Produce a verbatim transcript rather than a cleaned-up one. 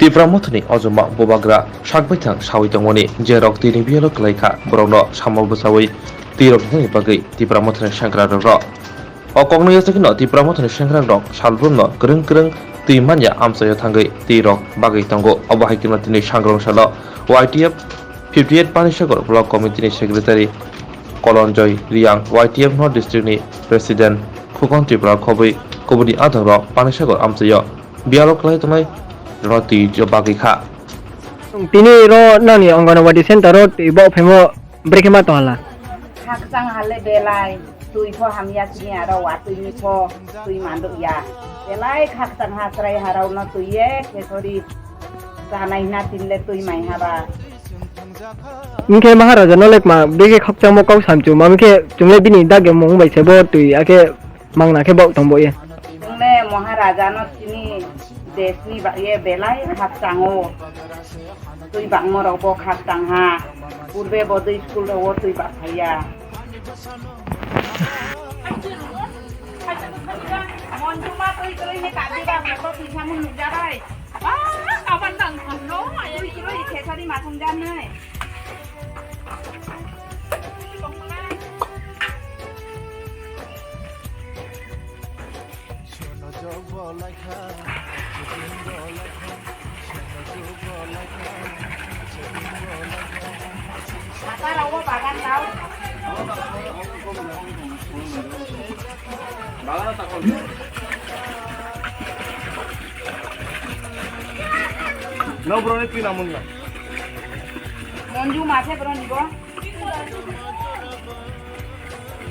Tipra Mothani ojoma bubagra sakbaithang sawi tongmani, jerok tini biyalo kwlaikha, borokno samo bwchawi twirok nani bagwi Tipra Mothani sengkrak rok. O kokno yachakino Tipra Mothani sengkrak rok salbrumno kwrwng kwrwng twi manya amchaio thangwi twirok bagwi tongo. Obo hai kheno tini sangrong salo Y T F fifty eight Panisagar Block Committee ni Secretary Kolonjoy Riang, Y T F North District ni President Khukon Tripura khobwi kubuni adongrok Panisagar amchaio biyalo kwlai tongnai rwna twi bagwi kha. Tini ro nani Anganwadi center ro twi bo phemo brekhe ma tongla. Khakchang hale belai, twi pho hamya sini aro watwi ni pho twi manduk ya. Belai khakchang ha chwrai harau no twi ye khesori sanai na tinle twi mai haba. Hingkhe Maharaja no lekma bege khakchangmo kok samchu, mamikhe chwngle bini dagya mung bai se bo twi akhe mangna khe bo tongbo ye. Chwngle Maharaja no chini desni ba ye belai khakchango. Twi bangmo rok bo khakchang ha. Purbe bo dui school rok o twi bak phaiya. Monjuma twi twi ne kadi ba ko twi samun nukjabai. Ah, kapan tang khando, ayo twi twi khesari masung janai. No, bro, ni twi namun na. Monju ma se bro ni bo.